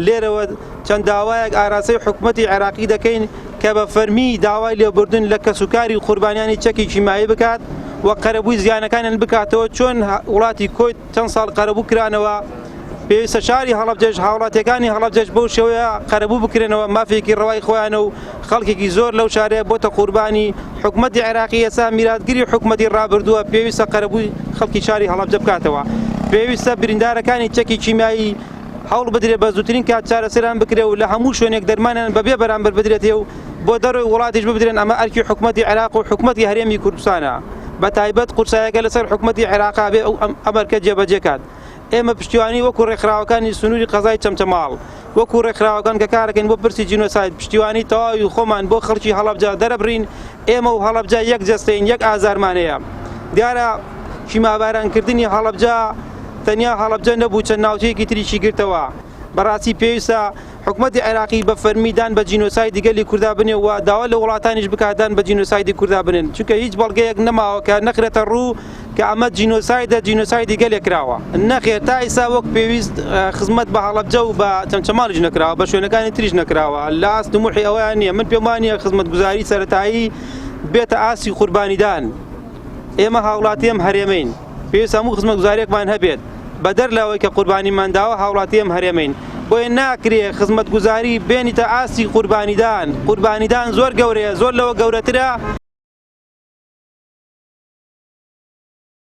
لێرەوە چەند داوایەک ئاراستەی حکومەتی عێراقی دەکەین کە بە فەرمی داوای لێبوردن لە کەسوکاری قوربانیانی چەکی کیمیایی بکات و قەرەبووی زیانەکانیان بکاتەوە، چۆن وڵاتی کۆیت چەند ساڵ قەرەبوو کرانەوە، پێویستە شاری هەڵەبجەش هاوڵاتیەکانی هەڵەبجەش بەو شێوەیە قەرەبوو بکرێنەوە، مافێکی ڕەوای خۆیانە و خەڵکێکی زۆر لەو شارەیە بۆتە قوربانی. حکومەتی عێراقی ئێستا میراتگری حکومەتی ڕابردووە، پێویستە قەرەبووی خەڵکی شاری هەڵەبجە بکاتەوە. پێویستە بریندارەکانی چەکی کیمیایی هەوڵ بدرێت بە زووترین کات چارەسەریان بکرێت و لە هەموو شوێنێک دەرمانیان بەبێ بەرامبەر بدرێتێ و بۆ دەرەوەی وڵاتیش ببدرێن. ئەمە ئەرکی حکومەتی عێراق و حکومەتی هەرێمی کوردستانە، بە تایبەت قورسایەکە لەسەر حکومەتی عێراقا بێ ئەو ئەم ئەرکە جێبەجێ کات. ئێمە پشتیوانی وەکو ڕێکخراوەکانی سنووری قەزای چەمچەماڵ، وەکو ڕێکخراوەکان کە کارەکەین بۆ پرسی جینۆساید، پشتیوانی تەواوی خۆمان بۆ خەڵکی هەڵەبجە دەرەبڕین. ئێمە و هەڵەبجە یەک جەستەین، یەک ئازارمان هەیە. دیارە کیمابارانکردنی هەڵەبجە تەنیا هەڵەبجە نەبوو، چەند ناوچەیەکی تریشی گرتەوە. بەڕاستی پێویستە حکومەتی عێراقی بە فەرمی دان بە جینۆسایدی گەلی کوردا بنێ و داوا لە وڵاتانیش بکات دان بە جینۆسایدی کوردا بنێن، چونکە هیچ بەڵگەیەک نەماوە کە نەخرێتە ڕوو کە ئەمە جینۆسایدە، جینۆسایدی گەلێک کراوە. نەخێر تا ئیستا وەک پێویست خزمەت بە هەڵەبجە و بە چەمچەماڵیش نەکراوە، بە شوێنەکانی تریش نەکراوە، لە ئاست تموحی ئەوەیان نییە. من پێم وانییە خزمەتگوزاری سەرەتایی بێتە ئاستی قوربانیدان. ئێمە هاوڵاتی ئەم هەرێمەین، پێویستە هەموو خزمەتگوزارییەکمان هەبێت، بەدەر لەوەی کە قوربانیمان داوە هاوڵاتی ئەم هەرێمەین، بۆیە ناکرێ خزمەتگوزاری بێنیتە ئاستی قوربانیدان. قوربانیدان زۆر گەورەیە، زۆر لەوە گەورەترە.